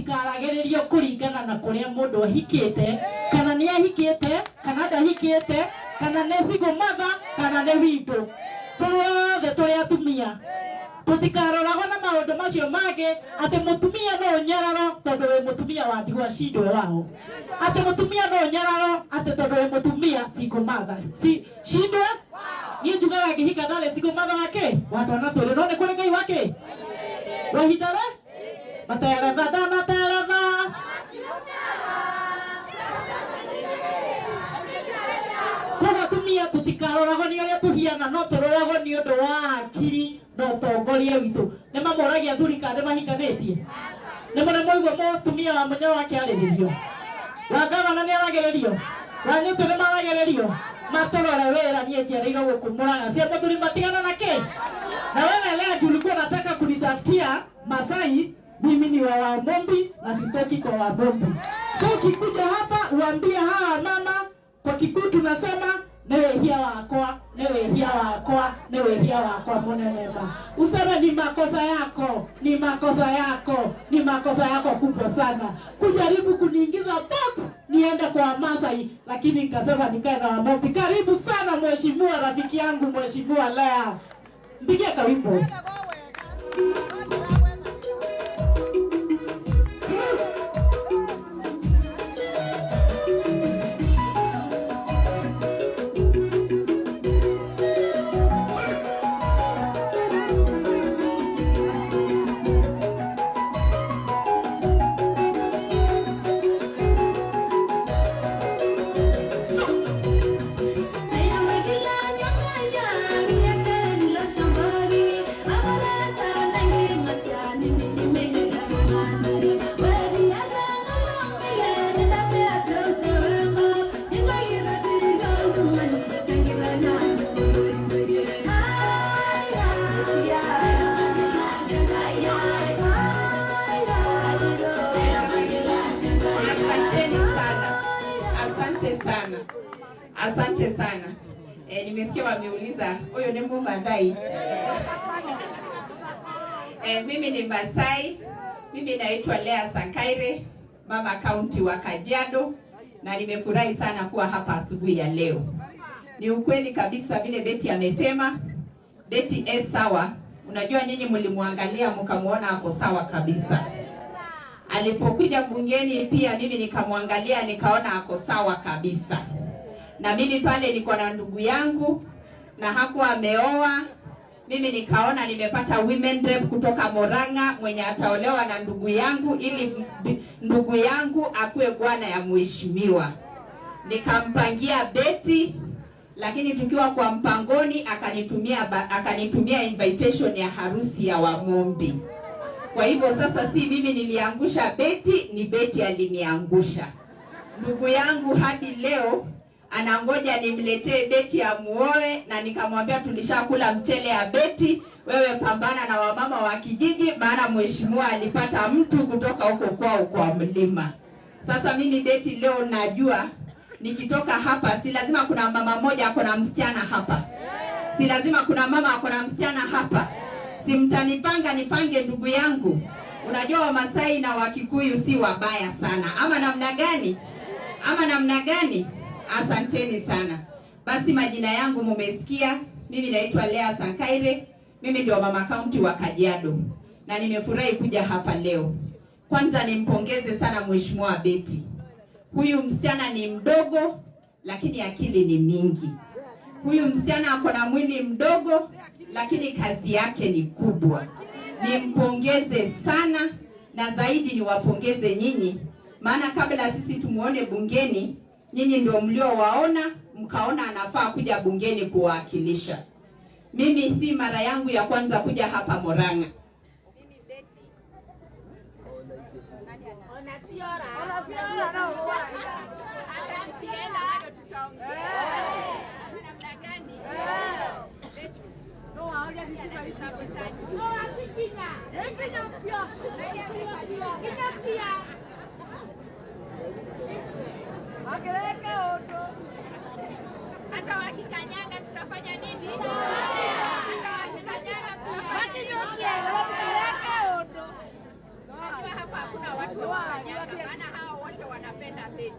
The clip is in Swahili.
Tũtikaragĩrĩrio kũringana na kũrĩa mũndũ ahikĩte, kana nĩ ahikĩte kana ndahikĩte, kana nĩ single mother kana nĩ widow. Tũrĩ othe tũrĩ atumia, tũtikaroragwo na maũndũ macio mangĩ atĩ mũtumia no ũnyararo tondũ wĩ mũtumia wa ndigwa cindwe wao, atĩ mũtumia no ũnyararo atĩ tondũ wĩ mũtumia single mother si shindwe. Niĩ njugaga ngĩhika ndarĩ single mother wake wa twana twĩrĩ, no nĩ kũrĩ Ngai wake wahindare materetha ndanateretha. Koguo atumia tũtikaroragwo nĩ ũrĩa tũhiana, no tũroragwo nĩ ũndũ wa akiri na ũtongoria witũ. Nĩ mamũragia athuri kana nĩ mahikanĩtie? Nĩ mũrĩ mwaigua mũtumia wa mũnyoro akĩarĩrĩrio? Wa gavana nĩ aragĩrĩrio? Wa nyũtũ nĩ maragĩrĩrio? Matũrore wĩra, niĩ njereirwo gũkũ Murang'a cia mũthuri matigana na kĩ. Na wewe Lea juu ulikuwa unataka kunitafutia Masai, mimi ni wa Wamombi na sitoki kwa Wamombi. So ukikuja hapa uambie hawa mama, kwa Kikuyu tunasema nĩ wĩhia wakwa, nĩ wĩhia wakwa, nĩ wĩhia wakwa mũnene ma. Useme ni makosa yako, ni makosa yako, ni makosa yako kubwa sana kujaribu kuniingiza box niende kwa Masai, lakini nikasema nikae na Wamombi. Karibu sana mheshimiwa, rafiki yangu mheshimiwa Lea, mpigie kawimbo. Asanteni sana, asante sana, asante sana. Nimesikia wameuliza huyu ni Mumathai. Mimi ni Masai, mimi naitwa Lea Sankaire, mama kaunti wa Kajiado, na nimefurahi sana kuwa hapa asubuhi ya leo. Ni ukweli kabisa vile Betty amesema, Betty e sawa. Unajua nyinyi mlimwangalia mkamuona ako sawa kabisa. Alipokuja bungeni pia mimi nikamwangalia nikaona ako sawa kabisa. Na mimi pale niko na ndugu yangu na hakuwa ameoa. Mimi nikaona nimepata women rep kutoka Murang'a mwenye ataolewa na ndugu yangu ili ndugu yangu akuwe bwana ya mheshimiwa. Nikampangia Betty, lakini tukiwa kwa mpangoni akanitumia invitation ya harusi ya Wamombi. Kwa hivyo sasa si mimi niliangusha Betty, ni Betty aliniangusha. Ndugu yangu hadi leo anangoja nimletee Betty amuoe, na nikamwambia tulishakula mchele ya Betty, wewe pambana na wamama wa kijiji, maana mheshimiwa alipata mtu kutoka huko kwao kwa mlima. Sasa mimi Betty leo najua nikitoka hapa si lazima kuna mama moja ako na msichana hapa, si lazima kuna mama ako na msichana hapa, si mtanipanga nipange ndugu yangu. Unajua Wamasai na Wakikuyu si wabaya sana, ama namna gani? Ama namna gani? Asanteni sana. Basi majina yangu mumesikia, mimi naitwa Lea Sankaire, mimi ndio mama kaunti wa Kajiado na nimefurahi kuja hapa leo. Kwanza nimpongeze sana mheshimiwa Betty. Huyu msichana ni mdogo lakini akili ni mingi. Huyu msichana ako na mwili mdogo lakini kazi yake ni kubwa. Nimpongeze sana na zaidi niwapongeze nyinyi, maana kabla sisi tumuone bungeni, nyinyi ndio mliowaona mkaona anafaa kuja bungeni kuwakilisha. Mimi si mara yangu ya kwanza kuja hapa Murang'a. Hata wakikanyaga tutafanya nini? Hata wakikanyaga tutafanya nini? Unajua hapa hakuna watu wajue kukanyaga, maana hao wote wanapenda beti.